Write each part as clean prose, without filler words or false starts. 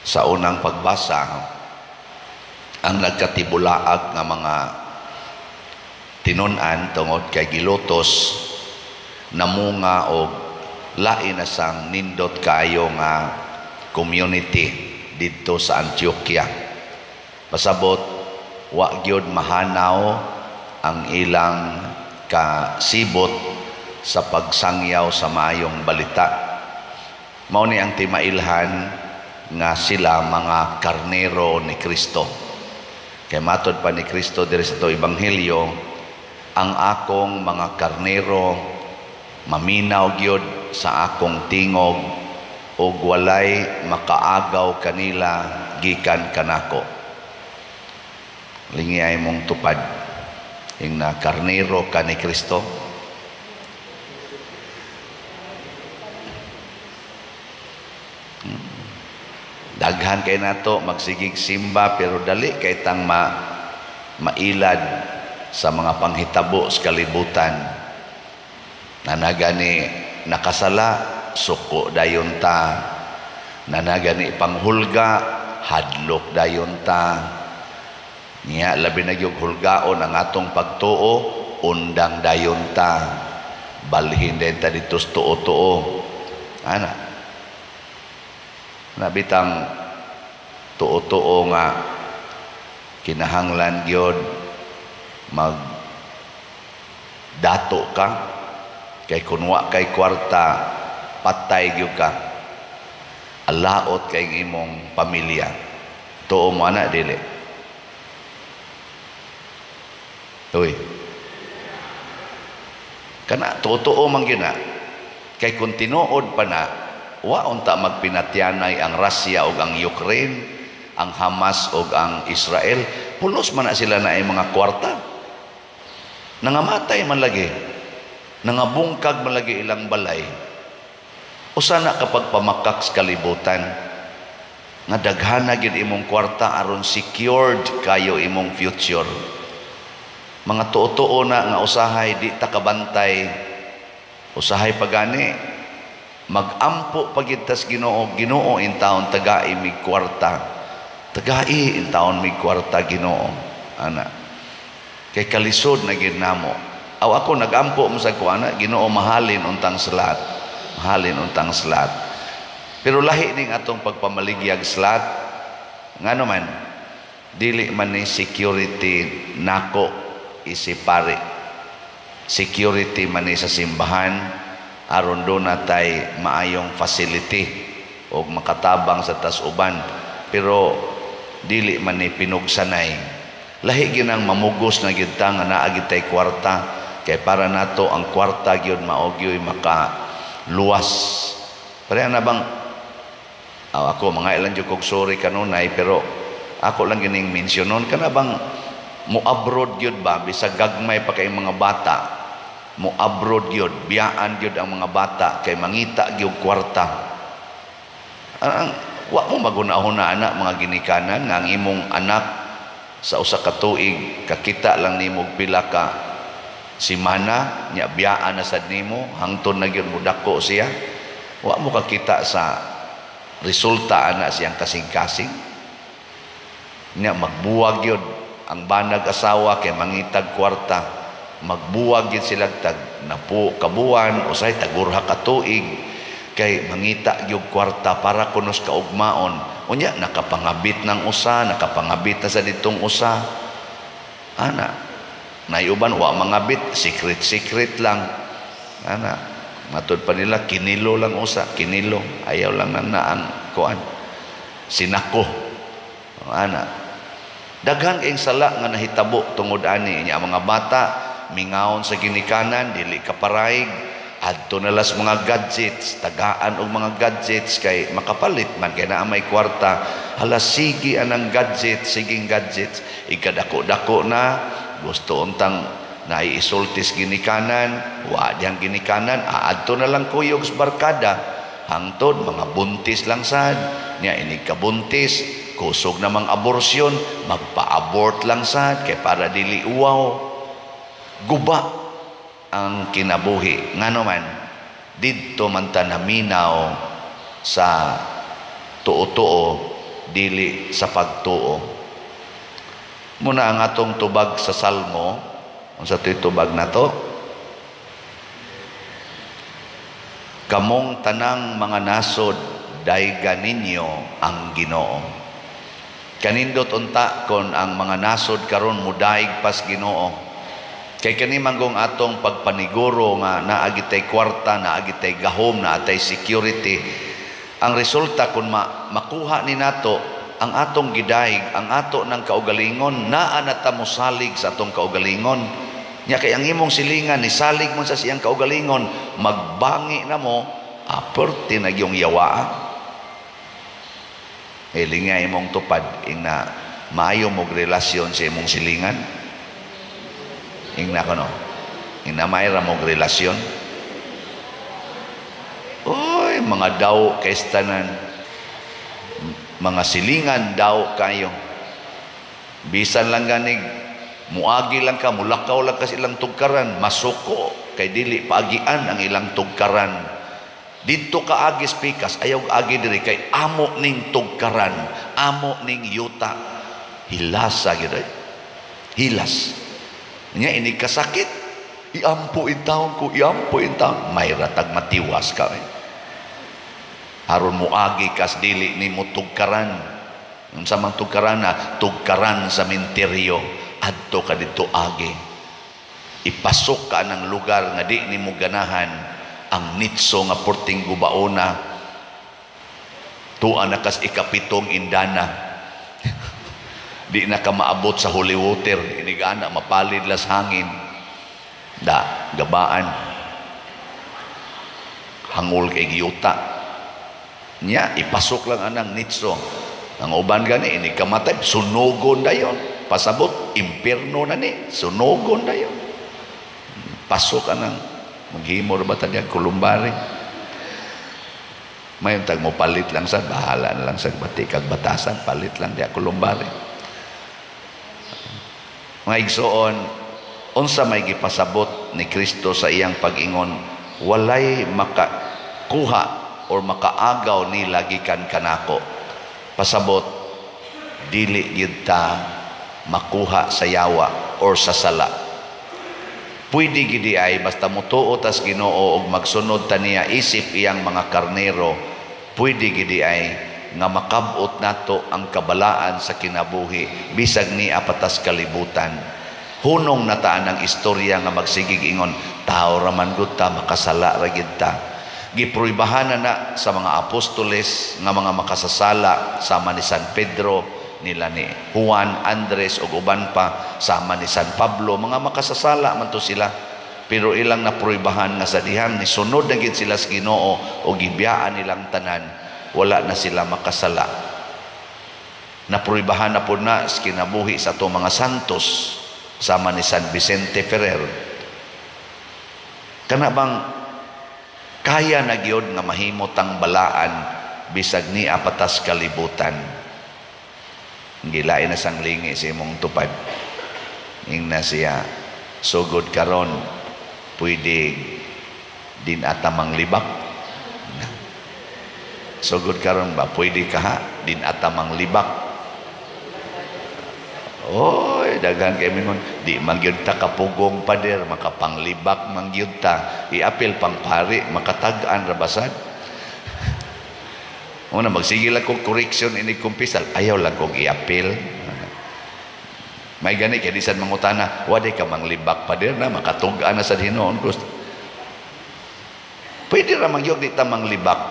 Sa unang pagbasa, ang nagkatibulaag nga mga tinun-an tungod kay gilutos namunga og lain na sang nindot kaayo nga community didto sa Antioquia. Pasabot wa gyud mahanaw ang ilang kasibot sa pagsangyaw sa maayong balita. Mao ni ang timailhan nga sila mga karnero ni Kristo. Kay matod pa ni Kristo diri sa to ebanghelyo, ang akong mga karnero maminaw gyud sa akong tingog ug walay makaagaw kanila gikan kanako. Lingi ay mong tupad ing na karnero ka ni Kristo. Daghan kay nato magsigig simba pero dali kay tang mailad sa mga panghitabo sa kalibutan. Nanagani nakasala, suko dayon ta. Nanagani panghulga, hadlok dayon ta. Niya labi na gyud hulgaon ang atong pagtuo, undang dayon ta. Balhin dayon ta dito sa tuo-tuo. Ana. Nabitang tuo-tuo nga kinahanglan gyud mag dato ka kay kun wa kay kwarta patay gyud ka, alaot kay imong pamilya. Tuo mo ana dili? Uy, kana tuo-tuo man gyud na kay kun tinuod pa na wa unta magpinatyanay ang Russia ug ang Ukraine, ang Hamas ug ang Israel. Pulos man na sila na ay mga kwarta. Nangamatay man lagi, nangabungkag man lagi ilang balay. Usa na kapag pamakak sa kalibutan nga daghana gyud imong kwarta aron secured kayo imong future. Mga tuo-tuo na nga usahay di ta kabantay, usahay pagani magampo pagid tas Ginoo. Ginoo intawon tagai mig kwarta, tagai intawon mig kwarta Ginoo ana, kay kalisod na gid namo. Aw ako nagampo mo sa kuana, Ginoo mahalin untang slat, mahalin untang slat. Pero lahi ning atong pagpamaligyag slat, ngano man dili man ni security nako isipare, security man ni sa simbahan aron do natay maayong facility og makatabang sa tas uban, pero dili man ni pinugsanay. Lahi ginang mamugos na gyud ta nga naa gyud tay kwarta, kay para nato ang kwarta gyud mao gyud maka luwas. Pareha na bang ako mga ilan jud kog sorry kanunay, pero ako lang gining mensyonon kana bang mo abroad gyud ba bisag gagmay pa kay mga bata, mo abroad gyud, biyaan gyud ang mga bata kay mangita gyud kwarta. Ang wa mo magunahuna ana mga ginikanan nga ang imong anak sa usa ka tuig kakita lang nimo pila ka simana nya biyaan na sad nimo hangtod na gyud mo dako siya. Wa mo kakita sa resulta ana siyang kasing-kasing. Nya magbuwag gyud ang banag asawa kay mangitag kwarta, magbuwag gyud sila tag napo kabuan usay tagurha ka tuig kay mangita gyud kwarta para kunos kaugmaon. Unya nakapangabit ng usa, nakapangabit na sa ditong usa ana. Nayuban wa mangabit, secret secret lang ana. Matud pa nila kinilo lang usa, kinilo ayaw lang nang naang kuan sinako ana. Daghan kayong sala nga nahitabo tungod ani nya mga bata mingaon sa ginikanan, dili kaparaig, adto na las mga gadgets, tagaan og mga gadgets kay makapalit man kay naa may kwarta. Hala sige anang gadgets, siging gadgets, ikadako-dako na gusto untang naiisultis ginikanan, wa diyang ginikanan, aadto na lang kuyog sa barkada, hangtod mga buntis lang sad, niya inig kabuntis, kusog namang aborsyon, magpa-abort lang sad kay para dili uwaw. Guba ang kinabuhi. Ngano man didto man ta naminaw sa tuo-tuo, dili sa pagtuo. Muna ang atong tubag sa Salmo, unsa to'y tubag nato? Kamong tanang mga nasod, dayga ninyo ang Ginoo. Kanindot unta kon ang mga nasod karon mudaig pas Ginoo. Kay kani manggong atong pagpaniguro nga naa gitay kwarta, naa gitay gahom, naa tay security. Ang resulta kung makuha ni nato ang atong gidaig, ang ato ng kaugalingon, naa na ta mosalig sa atong kaugalingon. Nya kay ang imong silingan ni salig mo sa siyang kaugalingon, magbangi na mo, aperte na gyung yawaa. Hilinga imong tupad ing na maayo mog relasyon sa imong silingan. Ingna kono. Ingna maayo ra mog relasyon. Oy, mga daw kay tanan. Mga silingan daw kayo. Bisan lang ganig muagi lang ka, mulakaw lang ka sa ilang tugkaran, masuko kay dili paagian ang ilang tugkaran. Didto ka agis pikas, ayaw agi diri kay amo ning tugkaran, amo ning yuta. Hilasa gyud. Hilas. Nya ini kasakit, iampo intawon ko, iampo intawon, may ratag matiwas ka. Aron muagi kas dili nimo tugkaran. Unsa man tugkaran na, tugkaran sa menteryo, adto ka didto agi. Ipasok ka ng lugar nga di nimo ganahan, ang nitso nga porting gubaona, tuwa na kas ikapitong indana. Di na ka maabot sa holy water, inigana mapalid las hangin, da gabaan, hangol kay giyuta nya, ipasok lang anang nitso. Ang uban gani inig kamatay, sunugon dayon, pasabot impierno na ni, sunugon dayon. Pasok anang maghimo ra ba ta diya kulumbari. Mayon tag mo palit lang sa bahala na lang sa bati kag batasan, palit lang diya kulumbari. Mga igsoon, unsa may gipasabot ni Kristo sa iyang pag-ingon, walay makakuha or makaagaw nila gikan kanako. Pasabot, dili gyud ta makuha sa yawa or sa sala. Pwede gidi ay basta mutuo tas Ginoo og magsunod ta niya isip iyang mga karnero, pwede gidi ay nga makabot nato ang kabalaan sa kinabuhi bisag niya patas kalibutan. Hunong nataan ang istorya nga magsigig ingon, tao ra man gud ta, makasala ra gid ta. Gipruibahan na na sa mga apostoles nga mga makasasala sama ni San Pedro, nila ni Juan, Andres ug uban pa, sama ni San Pablo, mga makasasala man to sila. Pero ilang napruibahan nga sa dihang nisunod na gid sila sa Ginoo o gibiyaan nilang tanan, wala na sila makasala. Napruibahan na po na sa kinabuhi sa ato mga santos sama ni San Vicente Ferrer. Kana bang kaya na gyud nga mahimot ang balaan bisag ni apatas kalibutan? Gilain na sang lingi sa imong tupad. Ingna siya, sugod karon pwede din atamang libak. Sugod karon ba pwede ka ha din atamang libak. Oy, daghan kay mingon, di man gyud ta kapugong pader, makapanglibak man gyud ta, iapil pang pari, makatag-an ra basad. Una magsige lang kog correction ini kumpisal, ayaw lang kog iapil. May gani kay bisan mangutana, waday ka manglibak pader na makatug-an na sa hinuon ko. Pwede ra man gyud di ta manglibak.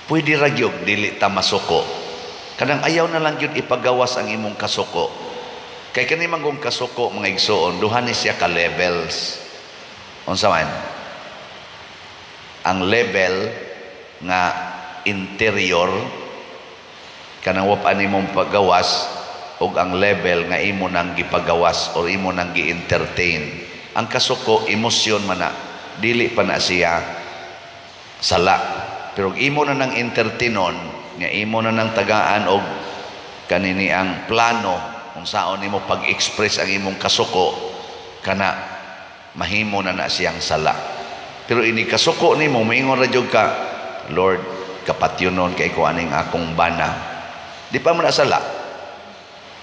Pwede ra gyud dili ta masuko. Kanang ayaw na lang gyud ipagawas ang imong kasuko. Kay kani man kung kasuko mga igsoon, duha ni siya ka levels. Unsa man? Ang level nga interior kanang wa pa nimong pagawas, ug ang level nga imo nang gipagawas or imo nang gi-entertain. Ang kasuko emosyon man na, dili pa na siya sala. Pero imo na nang entertainon, nga imo na nang tagaan og kanini ang plano kung saon nimo pag-express ang imong kasuko, kana mahimo na na siyang sala. Pero ini kasuko nimo, moingon ra jud ka, Lord, kapatyunon kay ko aning akong bana. Di pa man na sala.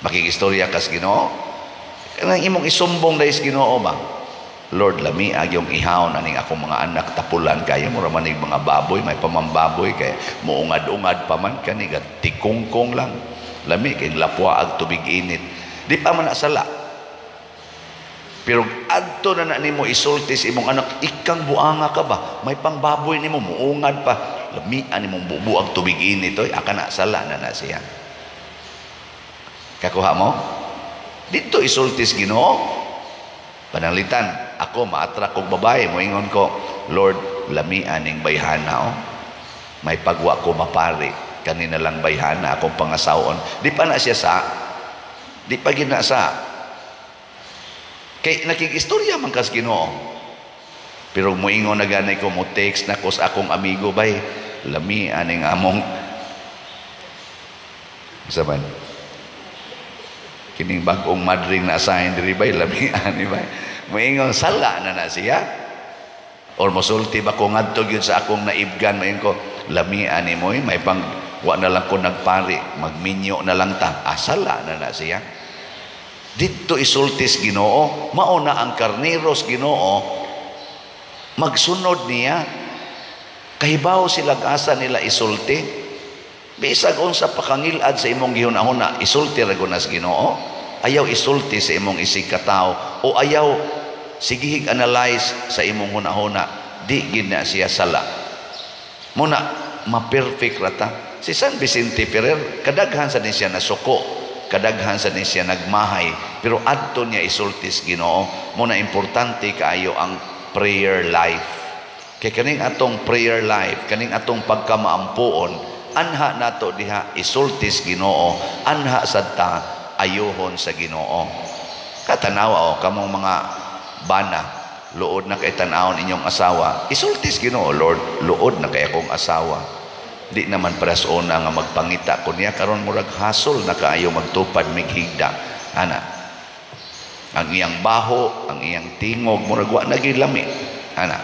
Makikistorya kas Ginoo. Kanang imong isumbong dahil sa Ginoo ba? Lord, lami agyong ihawon aning akong mga anak, tapulan kayo, mura man mga baboy, may pamambaboy kay muungad-ungad pa man kani, tikungkong lang. Lami kay lapwa ag tubig init. Di pa man na sala. Pero adto na na nimo isulti sa imong anak, ikang buanga ka ba? May pangbaboy nimo, muungad pa. Lami ani mong bubuag tubig init oy, aka na sala na na siya. Kakuha mo? Dito isulti sa Ginoo. Pananglitan, ako ma-attract kog babae, moingon ko, Lord, lami aning bayhana oh. May pagwa ko mapari, kanina lang bayhana akong pangasawon. Di pa na siya sa, di pa gina sa. Kay nakikistorya man kas Ginoo. Pero moingon na ganay ko, mo text na ko sa akong amigo bay, lami aning among sa man. Kining bag-ong madring na assign diri bay, lami ani bay. Moingon sala na na siya. Or mosulti ba ko ngadto gyud sa akong naibgan, moingon ko, lami ani mo, may pang wa na lang ko nagpari, magminyo na lang ta. Sala na na siya. Didto isultis Ginoo, mao na ang karneros Ginoo, magsunod niya. Kahibaw sila asa nila isulti. Bisag unsa pakangilad sa imong gihuna-huna, isulti ra gud nas Ginoo. Ayaw isulti sa imong isig katawo o ayaw sigihig analyze sa imong hunahuna, di gid na siya sala. Muna ma-perfect ra ta. Si San Vicente Ferrer, kadaghan sa ni siya nasuko, kadaghan sa ni siya nagmahay, pero adto niya isultis Ginoo. Muna importante kaayo ang prayer life. Kay kaning atong prayer life, kaning atong pagkamaampuon, anha nato diha isultis Ginoo, anha sad ta ayuhon sa Ginoo. Katanawa o kamong mga bana, luod na kay tan-awon inyong asawa, isultis Ginoo, Lord, luod na kay akong asawa. Di naman paras una nga magpangita ko niya karon murag hasol na kaayo magtupad mighigda. Ana, ang iyang baho, ang iyang tingog, murag wa na gilami. Ana.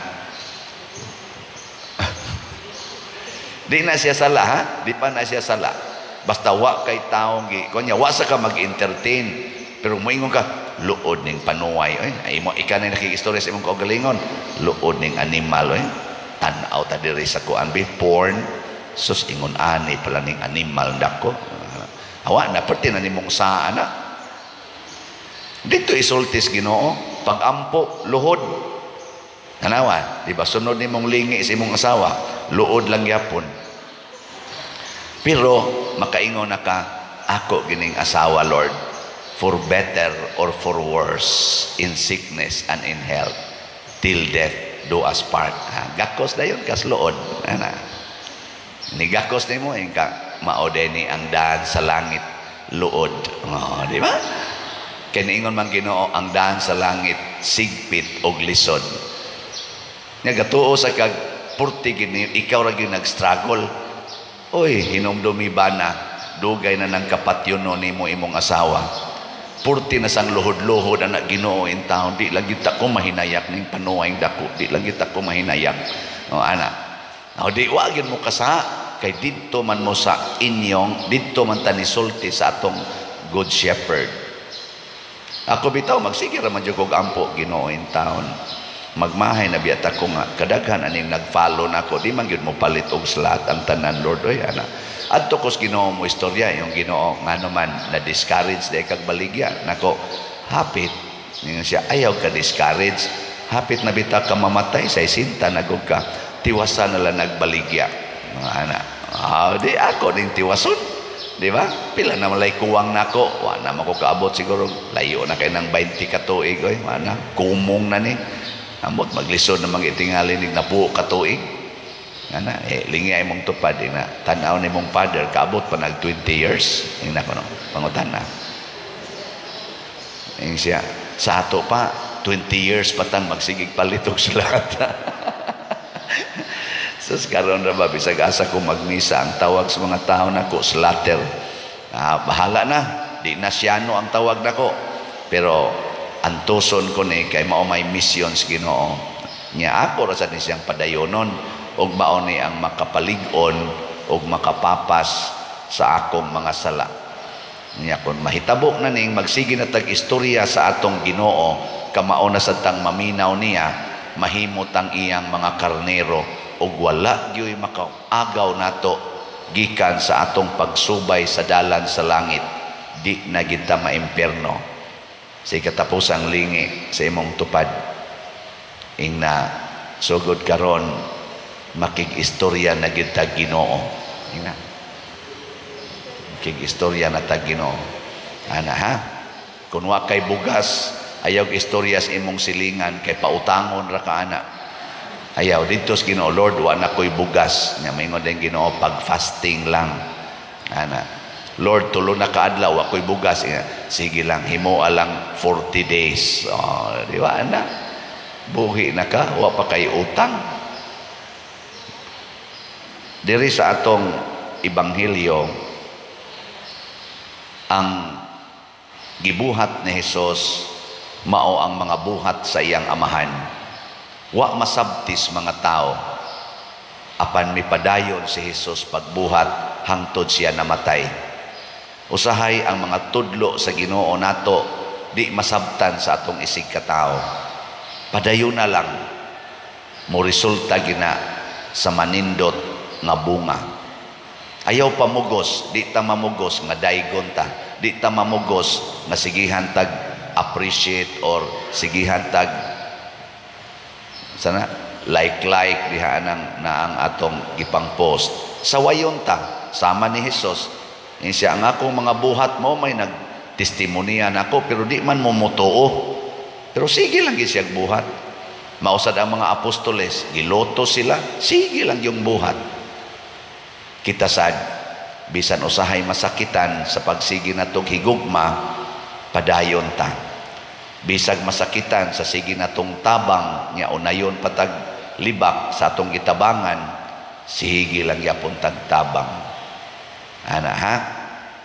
Di na siya sala, ha? Di pa na siya sala. Basta wa kay taong gi kunya wa sa ka mag-entertain. Pero moingon ka, luod ning panuway oy. Ay mo ika na nakikistorya sa imong kaugalingon, luod ning animal oy. Tan-aw ta diri sa kuan bi porn. Sus ingon ani pala ning animal dako. Awa na perti na nimong saa na. Dito isultis Ginoo, pagampo luhod. Tanawa, di ba sunod nimong lingi sa imong asawa, luod lang yapon. Pero makaingon na ka, ako gining asawa Lord, for better or for worse, in sickness and in health, till death do us part. Ha, gakos dayon kas luod. Ana. Nigakos nimo ingka mao ni ang daan sa langit luod. Oh, di ba? Kay niingon man Ginoo ang daan sa langit sigpit og lisod. Nya gatuo sa kag purti gini ikaw ra gyud nag-struggle. Oy, hinumdumi bana, dugay na nang kapatyono nimo imong asawa. Purti na sang luhod-luhod anak Ginoo in taon, di lang gyud ta ko mahinayak ning panuway dako, di lang gyud ta ko mahinayak. Oh, ana. O di wa gyud mo kasa kay didto man mo sa inyong, didto man ta nisulti sa atong good shepherd. Ako bitaw magsige ra man jud kog ampo Ginoo in taon. Magmahay na biyat ako nga kadaghan aning nag-follow nako, di man gyud mo palit og slot ang tanan Lord oy ana. Adto kos Ginoo mo istorya yung Ginoo ngano man na discourage di kag baligya nako, hapit ningon siya ayaw ka discourage, hapit na bitaw ka mamatay sa isinta nagog ka, tiwasan na lang nagbaligya mga ana. Ah, di ako ning tiwason, di ba? Pila na malay kuwang nako, wa na mako kaabot siguro layo na kay nang 20 ka tuig oy, ana kumong na ni. Amot maglisod na mga itingali nig napuo ka tuig. Ana, lingi ay mong tupad ina. Tan-aw ni mong father kaabot pa nag 20 years. Ina ko no, pangutan na. Ing siya sa ato pa 20 years pa tang magsigig palit og sulat. Sus karon ra ba bisag asa ko magmisa ang tawag sa mga tao nako slatter. Ah, bahala na, di na siyano ang tawag nako. Pero antuson ko ni kay mao may missions Ginoo. Nya ako ra sad ni siyang padayonon og mao ni ang makapalig-on og makapapas sa akong mga sala. Nya kon mahitabo na ning magsige na tag istorya sa atong Ginoo, kamao na sad tang maminaw niya, mahimo tang iyang mga karnero ug wala gyoy makaagaw nato gikan sa atong pagsubay sa dalan sa langit. Di na gid ta maimpierno. Sa ikatapusang lingi sa imong tupad, ingna, sugod karon makig-istorya na gid ta Ginoo. Ingna, makig-istorya na ta Ginoo ana, ha? Kung wa kay bugas, ayaw istorya sa imong silingan kay pautangon ra ka ana. Ayaw didto sa Ginoo, "Lord, wa na ko'y bugas." Nya maingon din Ginoo, "Pag fasting lang ana." "Lord, tulo na kaadlaw wa ko'y bugas." "Sige lang, himoa lang 40 days." Oh, di ba ana? Buhi na ka, wa pa kay utang. Diri sa atong ebanghelyo, ang gibuhat ni Hesus mao ang mga buhat sa iyang Amahan. Wa masabtis mga tao, apan mipadayon si Hesus pagbuhat hangtod siya namatay. Usahay ang mga tudlo sa Ginoo nato di masabtan sa atong isig katao. Padayon na lang, mo resulta gina sa manindot nga bunga. Ayaw pamugos, di ta mamugos nga daygon ta, di ta mamugos nga sigihan tag appreciate or sigihan tag sana like like diha nang naang atong gipang post. Sawayon ta sama ni Hesus. Siya, "Ang akong mga buhat mo may nagtestimonya nako, pero di man mo motuo." Pero sige lang gyud siya buhat. Mausad ang mga apostoles, giloto sila, sige lang yung buhat. Kita sad, bisan usahay masakitan sa pagsige natong higugma, padayon ta. Bisag masakitan sa sige natong tabang, nya unayon patag libak sa atong gitabangan, sige lang yapon tag tabang. Ana, ha?